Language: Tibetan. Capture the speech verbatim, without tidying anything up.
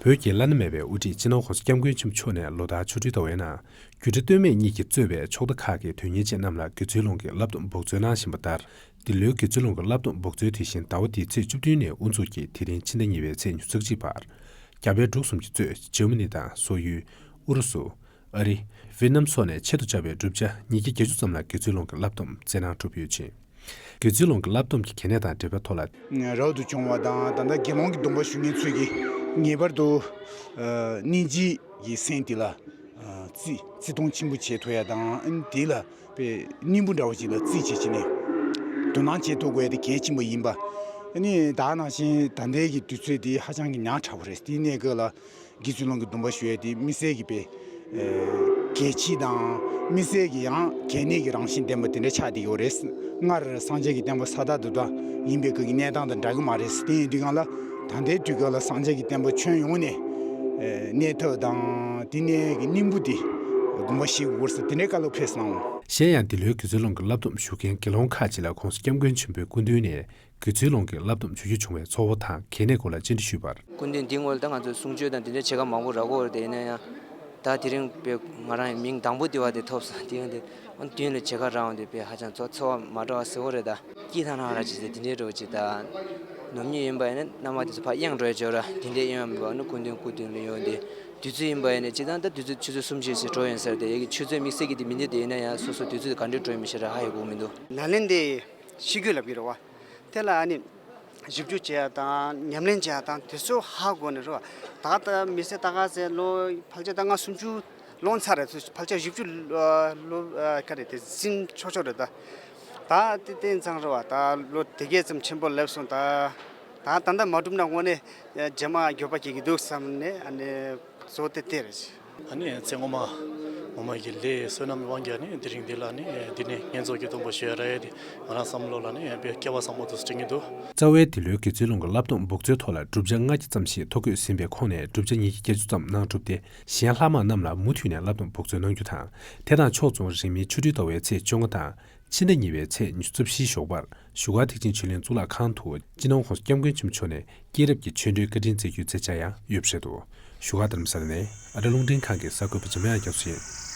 བོད་ཀྱི་བླ་ན་མེད་པའི་དབུ་ཁྲིད་སྤྱི་ནོར་༸གོང་ས་༸སྐྱབས་མགོན་ཆེན་པོ་མཆོག་ནས་ལོ་ལྟར་ཆོ་འཕྲུལ་ཟླ་བའི་ནང་། རྒྱུད་གྲྭ་སྟོད་སྨད་གཉིས་ཀྱིས་གཙོས་པའི་ཕྱོགས་མཐའ་ཁག་གི་དོན་གཉེར་ཅན་རྣམས་ལ་དགེ་ཚུལ་སློང་གི་བསླབ་སྡོམ་འབོགས་ཚོད་གནང་བཞིན་པ་ལྟར། འདི་ལོའི་དགེ་ཚུལ་སློང་གི་བསླབ་སྡོམ་འབོགས་ཚོད་དེ་བཞིན་ཟླ་བ་འདིའི་ཚེས་བཅུ་བདུན་ནས་དབུ་འཛུགས་ཀྱིས་དེ་རིང་ཕྱི་ཟླ་གཉིས་པའི་ཚེས་ཉི་ཤུ་རྩ་གཅིག་བར། རྒྱ་བལ་འབྲུག་གསུམ་གྱིས་གཙོས་འཇར་མ་ནི་དང་སོག་ཡུལ། ཨུ་རུ་སུ། ཨ་རི། ཝེ་ཏི་ནམ་སོགས་ནས་ཆེད་དུ་བཅར་བའི་བསྒྲུབ་བྱ་ཉིས་བརྒྱ་བརྒྱད་ཅུ་ཙམ་ལ་དགེ་ཚུལ་སློང་གི་བསླབ་སྡོམ་སྩལ་གནང་གྲུབ་ཡོད་ཅིང་། དགེ་ཚུལ་སློང་གི་བསླབ་སྡོམ་གྱི་གལ་གནད་དང་འབྲེལ་བའི་ཐོག་ལ། རབ་ཏུ་བྱུང་བ་དང་ད་ལྟ་དགེ་སློང་གི་སྡོམ་པ་ཞུ་མཁན་ཚོས་ཀྱིས་ངེས་པར་དུ་ཨ་སྙིང་རྗེ་ཡི་སེམས་དེ་ལ་ཨ་བརྩི་བརྩི་མཐོང་ཆེན་པོ་བྱེད་ཐུབ་ཡ་དང་། ཨ་ནི་དེ་ལ་དཔེ་སྙིང་པོ་འདྲ་བོ་ཅིག་ལ་བརྩིས་བྱས་བྱས་ནས་དོ་སྣང་བྱེད་ཐུབ་དགོས་ཡ་དེ་གལ་ཆེན་པོ་ཡིན་པ། ཨ་ནི་ད་ནང་བཞིན་ད་ལྟའི་གི་དུས་ཚོད་དེ་ཧ་ཅང་གི་ཉག་ཕྲ་བོ་རེད། དེའི་གནས་སྐབས་ལ། དགེ་ཚུལ་སློང་གི་སྡོམ་པ་ཞུ་ཡས་དེ་དམིགས་བསལ་གྱི་དཔེ་ཨེ་གལ་ཆེ་དང་དམིགས་བསལ་གྱི་ཡང་གལ་གནད་ཀྱི་རང་བཞིན་ལྡན་པ་དེ་འདྲ་ཆགས་བསྡད་ཡོད་རེད། སྔར་སངས་རྒྱས་ཀྱི་བསྟན་པ་ས་ཐག་རྡོ་ཐག་ཡིན་པའི་སྐབས་ཀྱི་གནས་སྟངས་དང་འདྲ་གི་མ་རེད། དེ་ཡིན་དུས་སྒང་ལ་ད་ལྟའི་དུས་སྐབས་ལ་སངས་རྒྱས་ཀྱི་བསྟན་པ་ཁྱོན་ཡོངས་ནས་ཨེ་གནས་ཐབས་དང་དེ་ནས་ཀྱི་སྙིང་པོ་དེ་སྒོམ་པ་ཞིག་དགོས་ས་དེ་འདྲའི་བཀའ་སློབ་ཕེབས་གནང་། གཞན་ཡང་འདི་ལོའི་དགེ་ཚུལ་སློང་གི་བསླབ་སྡོམ་ཞུ་མཁན་དགེ་སློང་ཁག་ཅིག་ལ་༸གོང་ས་༸སྐྱབས་མགོན་ཆེན་པོའི་སྐུ་མདུན་ནས། དགེ་ཚུལ་སློང་གི་བསླབ་སྡོམ་ཞུ་རྒྱུ་བྱུང་བའི་ཚོར་བ་དང་གལ་གནད་སྐོར་ལ་བཅར་འདྲི་ཞུས་པར། སྐུ་མདུན་འདི་སྔོན་ལ་ད་ང་ཚོ་གསུང་ཆོས་དང་འདི་འདྲ་བྱེད་ཀ་མང་པོ་རག་གི་ཡོད་རེད་དེ། ཡིན་ན་ཡང་ད་དེ་རིང་དཔེ་ང་རང་མིང་དང་པོ་འདི་བ་དེ་ཐོབ་སོང་། དེ་ཡང་དེ་ཨ་མདུན་ལ་བྱེད་ཀ་རག་འོང་དེ་དཔེ་ཧ་ཅང་ཚོ་ཚོར་བ་མ་འདྲ་བ་གསལ་བོ་རེད། ད་སྐྱིད་ཐང་ནང་ར་ཅི་ཟེར་དེ་འདྲའི་རོ་ཅི་ད་ནོར་ཉེས་ཡིན་པ་ཡིན་ན་རྣམ་པ་དེ་ཚོ་ཕར་གཡེང་འགྲོ་ཡ་བྱོས་ར། དེ་འདྲའི་གཡེང་ཡ་མེད་པ་ནི་སྐུ་མདུན་སྐུ་མདུན་ལ་ཡོང་དེ་དུས་ཚོད་ཡིན་པ་ཡིན་ན་སྤྱིར་བཏང་ད་དུས་ཚོད་ཆུ་ཚོད་གསུམ་ཞིག་ཞིག་འགྲོ་ཡིན་ཟེར་དེ་ཡ་གི་ཆུ་ཚོད་དམིགས་བསལ་གྱི་དེ་མི་འདུག་དེ་ཡིན་ན་ཡང་སོ་སོ་དུས་ཚོད་ག་འདྲས་འགྲོ་ཡིན་མི་ཤེས་ར་ཧ་ཡ་གོ་མི་འདུག་ནཱ་ལེནྡྲའི་ཤི་རྒྱུ་ལབ་ཀྱི་རེད་བ། དེ་ལ་ཨ་ནི་ཞིབ་འཇུག་བྱེད་ཡ་དང་ཉམས་ལེན་བྱེད་ཡ་དང་དེ་ཚོ་ཧ་གོ་ནས་རེད་བ། ད་ལྟ་མི་ཚེ་ལྟ་ག་ཚེ་ལོ་ཕལ་ཆེར་ད་ལྔ་སུམ་ཅུ་ལོངས་ཚར་རེད། ཕལ་ཆེར་བཞི་བཅུ་ལོ་ག་རེ་དེ་ཟིན་ཆོག་ཆོག་རེད་ད། ད་དེ་བསྟན་ཙང་རེད་བ། ད་ལོ་དེ་གས་ཙམ་ཆེན་པོ་སླེབས་སོང་། ད་ད་ད་ལྟ་མ་གྲུབ་ན་དངོས་གནས་རྗེས་མ་འགྱོད་པ་སྐྱེ་གི་འདུག་བསམ་ནས་ཨ་ནི། གཙོ་བོ་དེ་དེ་རེད། ཨ་ནི་ཚེ་སྔོན་མ་ངོ་མ་ཡི་ལས་བསོད་ནམས་དབང་གིས་ཨ་ནི་དེ་རིང་འདི་ལ་ནི་འདི་ནི་བསྙེན་རྫོགས་ཀྱི་སྡོམ་པ་ཞུ་ཡ་ར་ཡ་དེ་ང་རང་བསམ་བློ་ལ་ནི་དཔེ་སྐལ་བ་བཟང་པོ་དུ་དྲན་གྱི་འདུག་རྩ་བའི་འདི་ལོའི་དགེ་ཚུལ་སློང་གི་བསླབ་སྡོམ་འབོགས་ཚོད་ཐོག་ལ་བསྒྲུབ་བྱ་ལྔ་བརྒྱ་ཙམ་ཞིག་ཐོ་འགོད་ཟིན་པའི་ཁོངས་ནས་བསྒྲུབ་བྱ་ཉིས་བརྒྱ་བརྒྱད་ཅུ་ཙམ་གནང་གྲུབ་སྟེ། གཞན་ལྷག་མ་རྣམས་ལ་མུ་མཐུད་ནས་བསླབ་སྡོམ་འབོགས་ཚོད་གནང་རྒྱུ་དང་། དེ་དང་ཕྱོགས་མཚུངས་རིང་མིན་ཆོ་འཕྲུལ་ཟླ་བའི་ཚེས་བཅོ་ལྔ་དང་། ཕྱི་ཟླ་གཉིས་པའི་ཚེས་ཉི་ཤུ་རྩ་བཞིའི་ཞོགས་པར་བཞུགས་སྒར་ཐེག་ཆེན་ཆོས་གླིང་གཙུག་ལག་ཁང་དུ་སྤྱི་ནོར་༸གོང་ས་༸སྐྱབས་མགོན་ཆེན་པོ་མཆོག་ནས་སྐྱེས་རབས་ཀྱི་ཆོས་འབྲེལ་བཀའ་དྲིན་སྩལ་རྒྱུའི་མཛད་འཆར་ཡང་ཡོད་པ་རེད་འདུག་བཞུགས་སྒར་རྡ་རམ་ས་ལ་ནས་ཨ་རི་རླུང་འཕྲིན་ཁང་གི་གསར་འགོད་པ་འཇམ་དབྱངས་རྒྱ་མཚོ་ཡིན།